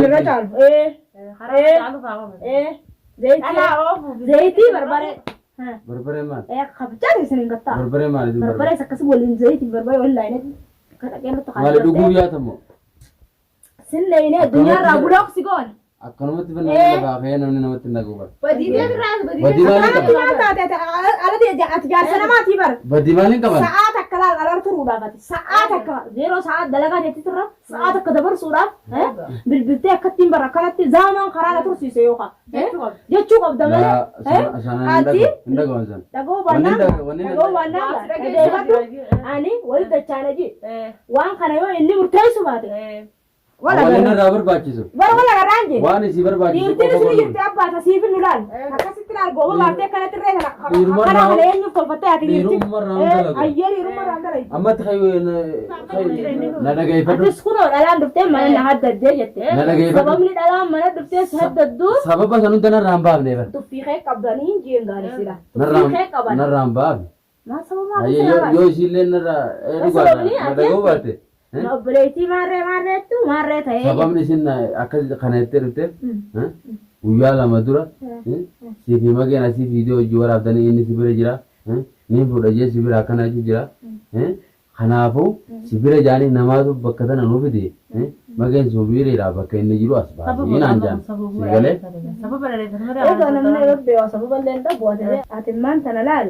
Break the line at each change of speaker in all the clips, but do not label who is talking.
Irra caalu. Ee.
Karaa
Ee.
caalu fa'aa qabu.
Ee. Zayitii.
Dhalaa oofuuf.
Zayitii barbaree.
Barbaree maal?
Ee kabajaan isin hin gattaa.
Barbaree maal isin barbaree?
Barbarees akkasii waliin zayitii barbaree waliin laayinee kan dhaqee nutti
Maali dhuguuf yaatamoo?
Sin leeyinee addunyaarraa bulook si goone.
Akkanumatti fanna
Ee.
lafaa ka'ee namni namatti hin dhaga'u bara.
Badii deebiraa badii
Badii maaliin
Akkanatti
qaban?
maal taate ati alatti ati jaarsa namaatii bara.
Badii maaliin qaban?
Sa'aa takka laal alar turuudhaaf ati sa'aa takka yeroo sa'aa dalagaa teetti turra sa'aa takka dabarsuudhaaf bilbiltee akkattiin bara akkanatti zaamaan karaa na tursiise yookaan jechuu qabda malee.
Laa sana sana hin
Ati
dhaga'u hin dhaga'u sana.
dhaga'uu
Wanni
baannaan
dhaga- wanni
dhaga'uu baannaan dhageeffadhu ani walitti dachaana ji waan kana yoo inni murteessu baate wal
Wanni
agarra.
irraa barbaachisu.
Bara wal agarraan jee.
Waan isii barbaachisu
Dhiirtiin
qofa
isin
godhu.
jirti abbaa tasiif nu laal. Akkasitti laal gooba baaftee akkanatti irree kana
Dhiirummaa
kana
irraa-
kana eenyuuf tolfattee ati dhiirti.
Dhiirummaa irraa hin dalagu.
Ayyee dhiirummaa irraa hin dalagu.
Ammatti na dhageeffadhu.
Atis kunoo dhalaan dhuftee mana na haddaddee jette.
Na dhageeffadhu.
Sababni dhalaan mana dhuftee si haddaddu
Sababa san hunda narraa hin baafne bara.
tuffii kee qabdanii hin jeen gaarii
Narraa
Tuffii kee qaban.
narraa hin baafne.
Maal sababaa
Hayyee
akkasii
yoo
laala?
yoo isiillee narraa dhugaadha
Sababni
na
ati
dhaga'uu
jette.
baatte.
Na obboleettii maarree maarreettu maarree ta'ee.
Sababni isin akkas kana jettee dhufteef guyyaa 2 dura sii fi mageen asii viidiyoo hojii waraabdanii inni si bira jira niin fuudha jee si bira akkana jechuu jira kanaafuu si bira jaanii namaatu bakka tana nu fide mageen suubiiriidha bakka inni jiru as baasii naan jaan si galee.
Sababa dhaleeffatu malee.
Egaa namni rabbi waa sababa illee hin dhabu ati ati maan tana laal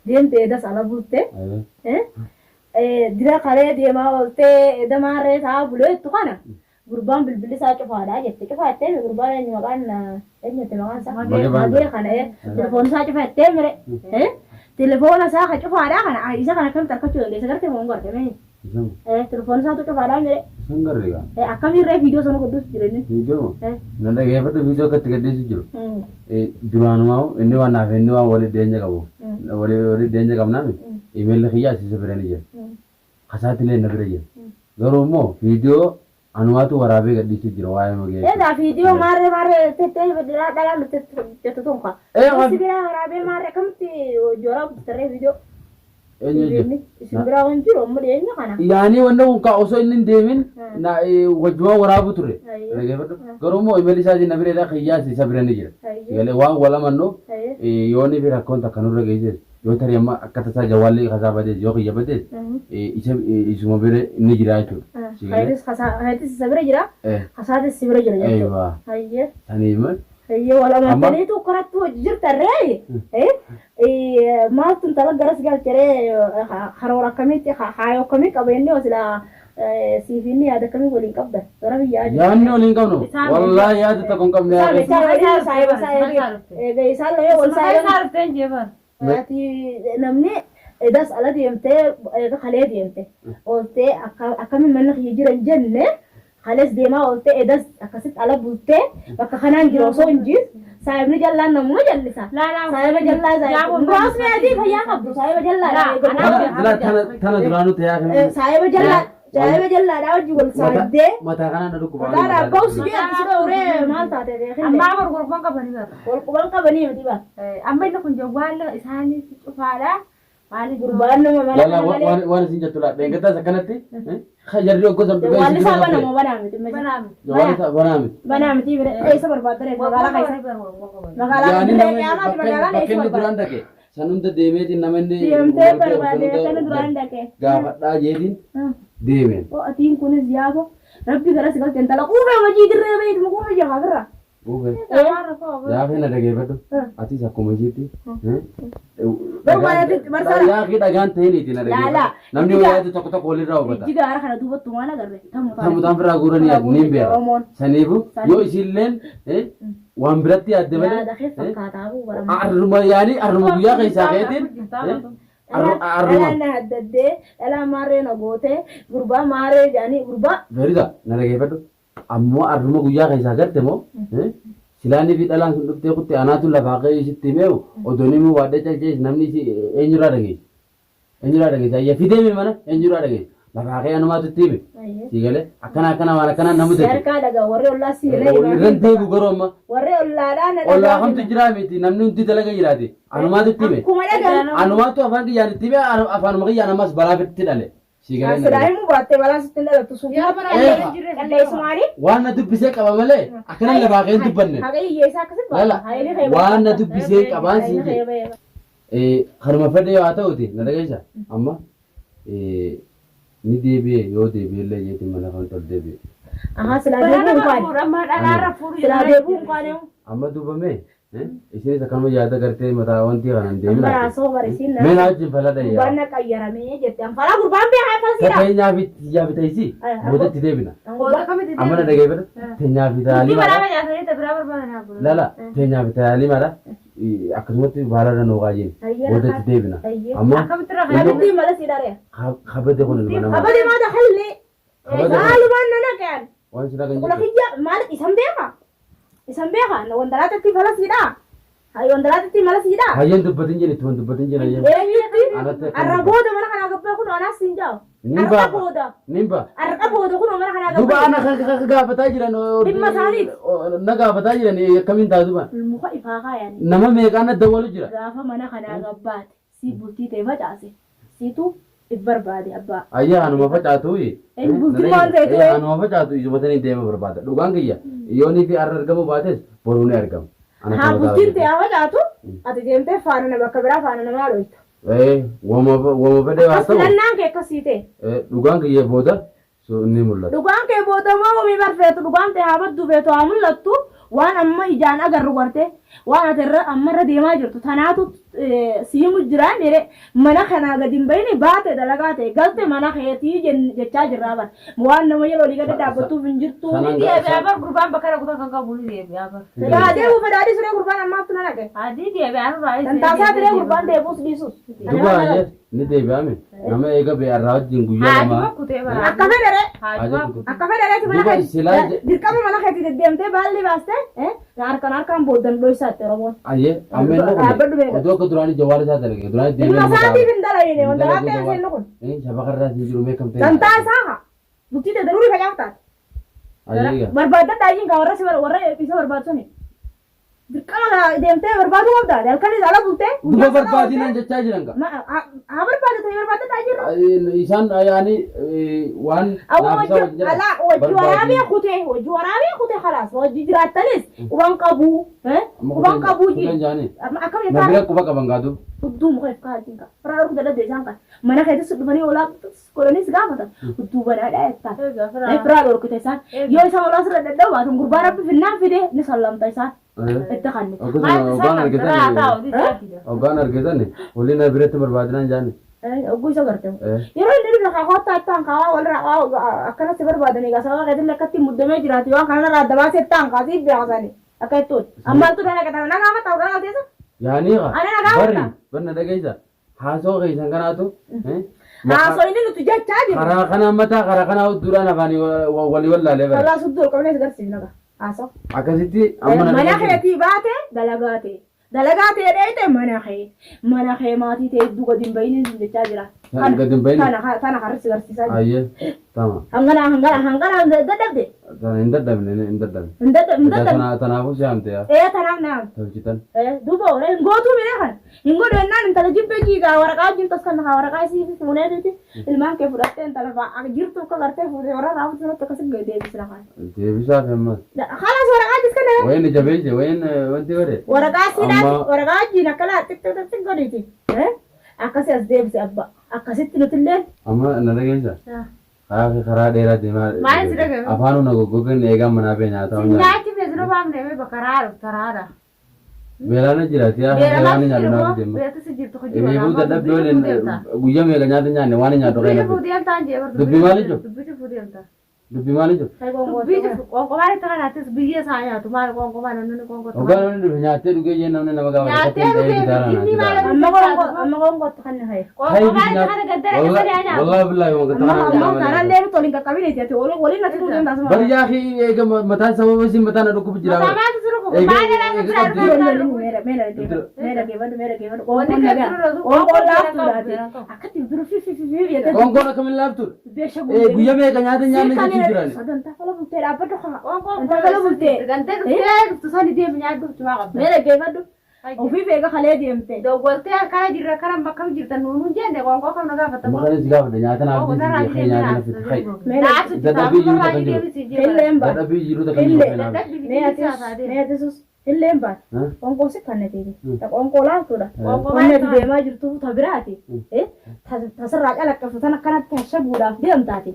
deemte eedas ala bulte Dira kalee deemaa ooltee eda maarree ta'aa buleettu kana gurbaan bilbilli isaa cufaadha jette. Cufaa jettee mi gurbaan eenyu maqaan eenyu jette maqaan isaa?
Magee Baanda.
Magee kana telefoon isaa cufa jettee mire. Telefoona isaa ka cufaadha kana isa kana akkamitti argachuu dandeessa garte moo hin garte mee?
Isan
Telefoon isaatu cufaadha mire.
isan garre gaa.
Akkamiin ree viidiyoo sana gudduus jira inni?
Viidiyoo na dhageeffadhu viidiyoo akka itti gadhiisu jiru. Duraanumaa inni waan naaf inni waan walitti dhiyeenya qabu. Walitti dhiyeenya qabnaami. Imeelli kiyya as isa bira ni jira. Kasaatti illee na bira jira. Garuu immoo viidiyoo anumaatu waraabee gadhiisuu jira waa'ee magee.
Egaa viidiyoo maarree maarree tettee dhalaan jettu tun ka. Si biraa waraabee maarree akkamitti jooraa guddatarree viidiyoo.
Eenyu
Inni isin biraa waan jiru amma dhiyeenya kana.
Yaanii wanni kun kaa osoo inni hin deemin na wajjumaan waraabuu ture. Dhaggeeffadhu. Garuu immoo imalli isaatiin na bira kiyyaas isa bira ni jira. Galee waan wal amannuuf yoonii fi rakkoon takka nurra geesses yoo tarii amma akka tasaa jawwaalli kasaa badees yoo kiyya badees isa isuma bira ni jira jechuudha. Si galee?
Kaytis kasaa isa bira jira. Kasaatis si bira jira jechuudha.
Eeywaa.
Hayyee.
Saniif maal?
Hayyee wal amantaniitu akkanatti hojii jirtan ree. Maaltu intala garas galcheree karoora akkamiitti haayoo akkamii qaba inni hoo silaa siif inni yaada akkamii waliin qabda gara biyyaa jiru.
Yaadni waliin qabnu wallaahi yaada tokko hin qabne
Isaan
yaada.
isaan waliin saahiba saahiba eega isaan lamee wal saahiba.
Isaa dhufteen jeefan.
Ati namni edas ala deemtee eega kalee deemte ooltee akkamiin manni kiyya jiran jenne Kales deemaa ooltee edas akkasitti ala bultee bakka kanaan jira osoo hin jiin saahibni jallaan namuma jallisa. Saahiba jallaa saahiba muraasni adii fayyaa qabdu saahiba jallaa
Tana tana tana duraanuu ta'ee
dha. Saahiba jallaa saahiba jallaadhaa wajjin wal saahibdee
mataa kanaan na dhukkuba.
mataadhaa abbaa usii jedhu si dhooree maal taate beekinne.
Ammaa bar golquban qabanii bara.
Wal quban qabanii miti bara.
Amma inni kun jawwaalla isaanii cufaadha. Maaliif
Gurbaan nama mana
Lala
kana malee.
waan waan isin jettu laa dheengaddaas akkanatti jarri oggoo san dhufee
Jawwaalli
isin
isaa
dura
bana
ture.
moo banaa miti?
Banaa miti.
Jawwaalli isaa banaa miti.
Banaa miti bira eessa barbaadda magaalaa keessa? Magaalaa
Yaani
dirree
nama
qiyaamaati
bakka
magaalaan
bakka
eessa
inni duraan
barbaadda?
dhaqe san hunda deemeetiin nama inni
Deemtee
wal beeku san
barbaadde
hunda
akka inni duraan dhaqe.
gaafadhaa jeetiin deemeen.
Oo atiin kunis yaaba rabbi gara si galche intala quufee hojii dirree bahiituma quufee jahaa firra.
Quufe. Yaafii na dhageeffadhu. Atis akkuma ishiitti.
Barbaadatti barsaadha.
Yaafii dhagaan ta'iniiti na dhageeffadhu.
Laalaa.
Namni yoo yaadu tokko tokko walirraa hubata.
Ijji gaara kana duubattu waan agarre. Tamu
Tamu taan firraa guuranii yaadu niin beeka.
Oromoon.
Saniifu yoo isiilleen waan biratti yaadde malee.
Yaada kee fakkaataa buu bara.
Arruma yaanii arruma guyyaa keessaa keetiin. Arruma.
Dhalaan na haddaddee dhalaan maarree na gootee gurbaa maarree jedhanii gurbaa.
Feerisa na dhageeffadhu. Ammoo arruma guyyaa keessaa garte moo silaanii fi dhalaan sun dhuftee kutte anaatu lafaa ka'ee isitti himeehu odoon himuu baadhee calcees namni isi eenyurraa dhageesse? Eenyurraa dhageesse? Ayya fidee mee mana eenyurraa dhageesse? Lafaa ka'ee anumaatu itti hime. Sii galee akkana akkana waan akkanaa na mudate.
Harkaa dhagaa warri ollaa si irra himaa.
Irran deebi'u garuu amma.
Warri ollaadhaa na dhagaa.
Ollaa kamtu jiraa miti namni hundi dalaga jiraate anumaatu itti hime.
Akkuma dhagaan.
Anumaatu afaan kiyyaan itti hime afaanuma kiyyaan ammas balaa fitti dhale. Si galee na
Silaa
galee.
himuu baattee balaan sitti hin dhalattu suufii.
Yaa bara
Eh.
hin jirre.
Qalleessumaanii.
Waan na dubbisee qaba malee akkana lafaa kee hin dubbanne.
Haqa hiyyeessaa akkasitti
Lala
baata. Hayilee kee
waan na dubbisee qabaan siin
Hayilee
jedhe.
kee bahe.
Kanuma fedhe yoo haa ta'uti na dhageessa amma ni deebi'e yoo deebi'e illee jeetiin mana kan tol deebi'e.
Ahaa silaa
Balaa
deebi'uu hin
nama
kaane.
fuudhu amma dhalaarra fuudhu
Silaa deebi'uu hin kaane.
Amma duuba mee isinis akkanuma yaada gartee mataa wanti kanaan
Amma
deemina.
raasoo barisiin
Mee na wajjin faladha
Gurbaan
yaa.
na qayyaramee jette. Anfalaa gurbaan beekaa falsiidha.
Teenyaa fi tiyyaa fi teessii boodatti deebina.
Booda kamitti
Amma na dhageeffata. Teenyaa fi
Dubbii
tayaalii
balaa
maadha.
facaasanii ta biraa barbaadan haa bulu.
Lala teenyaa fi tayaalii maadha. Akkasumatti baalarra nuu kaayeen boodatti deebina. Amma
Akkamitti irra
Dubbii mala sii dharee.
kabade kun ilma namaa.
Kabade maa dakallee.
Kabade kun
Maalumaan na naqeen.
waan silaa kan
Kula
jettu.
kiyya maal isan beeka? Isan beeka? Wandalaatatti falasiidha. Wandalaatatti malasiidha.
Hayyeen dubbatin jedhe ittuma dubbatin jedhe hayyeen.
Eenyutti?
Anatti akka
Arra booda mana kanaa gabbaa kun anaas hin jaa'u.
Nin
Arra
ba'a.
booda.
Nin ba'a.
Arra booda kun mana kanaa
Duuba
gabbaa.
ana kan gaafataa jiran
Dhimma isaaniiti.
na gaafataa jiran akkamiin ta'a duuba.
Muka ifaa kaayanii.
Nama meeqaan na dawwalu jira.
Gaafa mana kanaa gabbaate si bultii ta'e facaase siitu if barbaade abbaa.
Ayyaa anuma facaatu.
Bultii maal ta'e ture?
Anuma facaatu ijumatanii deema barbaada. Dhugaan kiyya yoonii fi arra argamu baates boruu ni argama. Ana
Haa
kan mataa
bultiin ta'e
hojjetu.
haa facaatu ati deemtee faana nama bakka biraa faana namaa dhoyta.
Wama fedhe haa
Akkas
ta'u
filannaan kee akkasii ta'e.
dhugaan kiyya booda ni mul'ata.
Dhugaan kee booda moo wamii barfeetu dhugaan ta'e haa baddu feetu haa mul'attu waan amma ijaan agarru garte waan ati irra amma irra deemaa jirtu tanaatu siimu jiraan jedhe mana kanaa gadi hin bahini baate dalagaa ta'e galte mana keetii jechaa jirraa bara waan nama yeroo olii gadi dhaabbattuuf hin jirtu.
Sanan
Ni deebi'aa bar gurbaan bakka rakkoo kan qabu ni deebi'aa bar.
Yaa deemu fedhaadhi siree gurbaan ammaaf tuna naqe.
Adii deebi'aa nurraa
Tantaasaa tiree gurbaan deebuus dhiisus.
Duuba hayyee ni deebi'ame. Nama eega bee arraa wajjin guyyaa
Haajuma
lamaa.
kutee bara.
Akka fedhere
Haajuma kutee.
akka fedhereeti mana
Duuba
keeti
silaa
dirqama mana keeti deddeemtee baalli baastee harkaan harkaan booddan dhoysaatti Oromoon.
Ayyee amma inni
Dhaabbadhu
kun
beeka.
oduu akka duraanii jawaar isaa dalage duraanii deemee
Ilma
nama
isaatiif hin dalayne
Hin
wanta
dalagu
laatee
jawaar.
inni kun.
Shabakarraa siin jiru meeqam ta'e.
Dantaa isaa haa. Bultii ta'e daruurii facaaf taate.
Ayyee egaa.
Barbaadadha ayyiin kaa warra si warra isa barbaachisani. Dirqama deemtee barbaaduu qabda. Halkan isa ala bultee.
Duuba barbaadinaan jechaa jiran gaa.
Haa barbaadatu barbaadadha ayyiin.
Isaan yaani waan
Awwa
naaf isa wajjin jiran
alaa wajji waraabee
barbaadin.
kutee wajji waraabee kutee khalaas wajji jiraattanis quban qabuu
Amma
quban qabuu
kuteen
ji
jaanii.
akkam
Na
jettaa
bira quba qaban gaa duuba.
hudduu muka ifkaa wajjin qaba firaa dhorku dadhabde isaan kan mana keetis dhufanii olaa godhanis gaafatan hudduu banaadhaa jettaan firaa dhorkite isaan yoo isaan olaa sirra dadhabu baatan gurbaa rabbi finnaan fide ni sallamta isaan itti kanne
Akkasuma hoggaan argitan hoggaan argitan waliin na biratti barbaadinaan jaanii.
Ogguu isa garte yeroo inni dhufe kaa kottaa ittaan kaa walirraa akkanatti barbaadanii gaa sababa keetillee akkatti muddamee jiraatu waan kanarraa adda baasee ittaan kaa siif beeksisanii akka jettuun ammaatu dana qatana na gaafata hoggaa galteessa
Yaani gaa
Ana na gaafata.
barri barna dhageessa haasoo keessan kanaatu
haasoo inni nuti jechaa jiru
karaa kanaa mataa karaa kanaa hudduudhaan afaanii walii wallaalee bara.
kalaa sudduu ol qabnee si garsiifna gaa haasoo
Akkasitti amma na
mana
dhageessa.
keetii baate dalagaa ta'e dalagaa ta'e dheeyte mana kee maatii ta'e hedduu gadi hin bahiniin sun jechaa jira
Gadi hin bahini?
tana karri si garsiisaa jira
Ayyee tama
hangana hangana hangana dadhabde
tana hin dadhabne hin dadhabne.
hin dadhabne
Tanaafuu si haamte yaa
ee tanaaf naam
tolchitan.
Duuba ore hin gootuu mire kan hin godhu jennaan intala jibbee jiigaa waraqaa wajjin tos kan waraqaa isii fuuneetiti ilmaan kee fudhattee intala fa'a jirtu akka gartee fuutee warra raafutu sanatti akkasi deebisna kan.
Deebisaaf ammas.
Halas waraqaa jis kana
Wayin jabeesse wayin wanti godhe.
waraqaa siidhaa
Amma-
waraqaa wajjin akka laa xixiqqi xixiqqi godhiti. Akkasi as deebise abba akkasitti nutillee
Amma na dhageessa. Karaa karaa dheeraa deemaa.
Maal si dhaga'ame?
Afaanuma na goggogan eegaa manaa bee nyaataa.
Nyaachifne sinu baafne mee bakka raadha taraadha.
Beelaan jiraati yaa waan nyaadhu naaf deema.
Beelatu si jirtu hojii
Eebii dadhabbii waliin guyyaa meeqa nyaata nyaanne waan nyaadhu
Dubbii
kana.
cufuu deemtaan jee bar.
Dubbii maali jiru?
Dubbii cufuu deemta.
Dubbii maali jiru?
Dubbii cufu qoonqomaan itti kanaattis biyya isaa nyaatu maal qoonqomaan namni qoonqotti.
Hoggaan namni dhufe nyaattee dhugee jee namni nama gaafata.
Nyaattee dhugee inni maal
Amma amma gongootti kan haye.
Qoonqomaan itti kana gaddara keessa nyaatu.
Wallahi billahi waan
Amma amma
gattana.
kanallee nuti waliin qaqqabine ati waliin natti nuti taasuma.
Bari yaa fi eega mataan sababa isin mataan na dhukkubu jira.
Mataa maaltu si dhukubu? Maal jedhaa
Eega
biraa
qabdi. Qoonqoon akkamiin laaftuudha? Guyyaa meeqa nyaata nyaanne jechuu jirani.
Gantee dhuftee dhuftu sani deemi nyaadhu cumaa qabda.
Ofiif eega kalee deemte.
Dawwaltee akkana jirra akkana bakka jirtan nuun hin jenne qoonqoo kam na gaafata.
Amma kana si gaafadha nyaata naaf fidi kee nyaata na fidi kai. Dadhabbii jiru takka jiru.
Illeen baate.
Dadhabbii jiru takka jiru
Illee.
kai naaf.
Mee atis mee atisus illeen baate. Qoonqoo si kan natiiti. Ta qoonqoo laaftuudha. Wanni ati deemaa jirtu ta biraati. Tasirraa calaqqabtu tan akkanatti hashaguudhaaf deemtaati.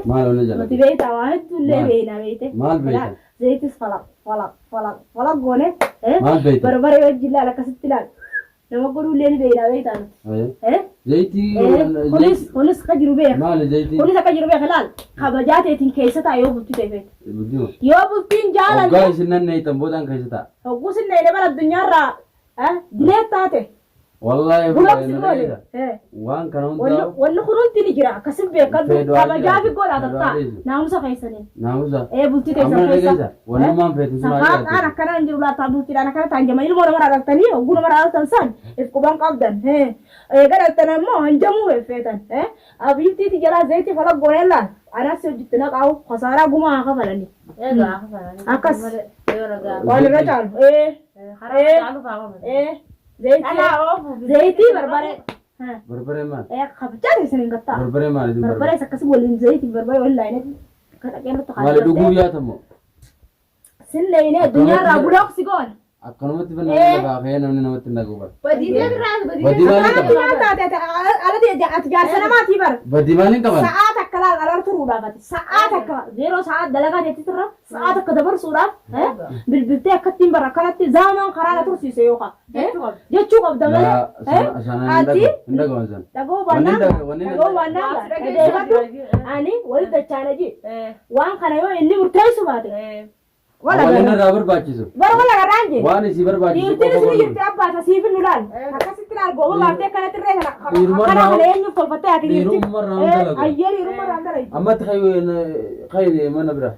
Maal onna jala?
Nuti beektaa waa hedduullee
Maal?
beekna beekte.
Maal beekta?
Zayitis falaq falaq falaq falaq goone.
Maal beekta?
Barbaree wajjin laal akkasitti laal. Nama godhuullee ni beekna beektaa nuti.
Zayitii
Kunis kunis akka jiru beeka.
maali zayitii?
Kunis akka jiru beeka laal. Kabajaa teetiin keessa ta'a yoo bultii ta'e feete.
Bultii.
Yoo bultiin
Hoggaa
jaalanne
isin nan neeytan boodaan keessa ta'a.
hogguu sinna inni bara addunyaarraa dileet taate.
Wallaahi
Gulobsi
na
goone.
dhageessa. Waan kana hundaa'u
Wanni kunuunti ni jira akkasin beekadhu
Fedhu haa
kabajaa fi
jiraatu.
godhaa
Fedhu
tattaa
haa dhiisu.
naamusa keessaniin.
Naamusa.
Bultii
Amma
keessan
na
keessa.
dhageessa. Wannummaan feetu sun haa
Safaaqaan
jiraatu.
akkana hin jiru laataa bultiidhaan akkana ta'an jama ilmoo nama dhaltanii hogguu nama dhaltan san if quban qabdan. Eega dhaltan ammoo hanjamuu feetan. Abiyyiitti jalaa zayitii fala goonee laal anas hojjetti naqaa'u kasaaraa gumaa haa kafalanii. Akkas. Waan irra caalu. Zayitii barbaree.
Barbaree maal?
Kabajaa isin hin gattaa.
Barbaree maal isin barbaree?
Barbaree akkasii waliin zayitii barbaree waliin laayinee akka dhaqee
Maali dhuguu yaatamoo?
Sinleeyinee addunyaarraa bulooksi goone.
Akkanumatti fannoo lafaa ka'ee namni namatti hin dhaga'u bara.
Badiidee birraas
Badii
badiidee.
maaliin qaban?
Maal taate ati jaarsa namaatii bara.
Badii maaliin qaban?
Sa'aa takka laal alal turuudhaaf ati sa'aa takka yeroo sa'aa dalagaa teetti turra sa'aa takka dabarsuudhaaf bilbiltee akkattiin bara akkanatti zaamaan karaa na tursiise yookaan jechuu qabda malee.
Sana hin dhaga'u sana.
Dhagoo baannaan dhagoo baannaan dhageeffadhu ani walitti dachaana ji waan kana yoo inni murteessu baate wala
Wanni irraa barbaachisu.
bara wala garaan jee.
Waan isii barbaachisu
Dhiirtiin
qofa
isin
godhu.
jirti abbaata siif nu laal. Akkasitti laal gooba baaftee akkanatti irree kana
Dhiirummaa
akkana
irraa-
kana eenyuuf tolfattee ati dhiirti.
Dhiirummaa irraa hin dalagu.
Ayyee dhiirummaa irraa hin dalagu.
Ammatti kayi mana bira.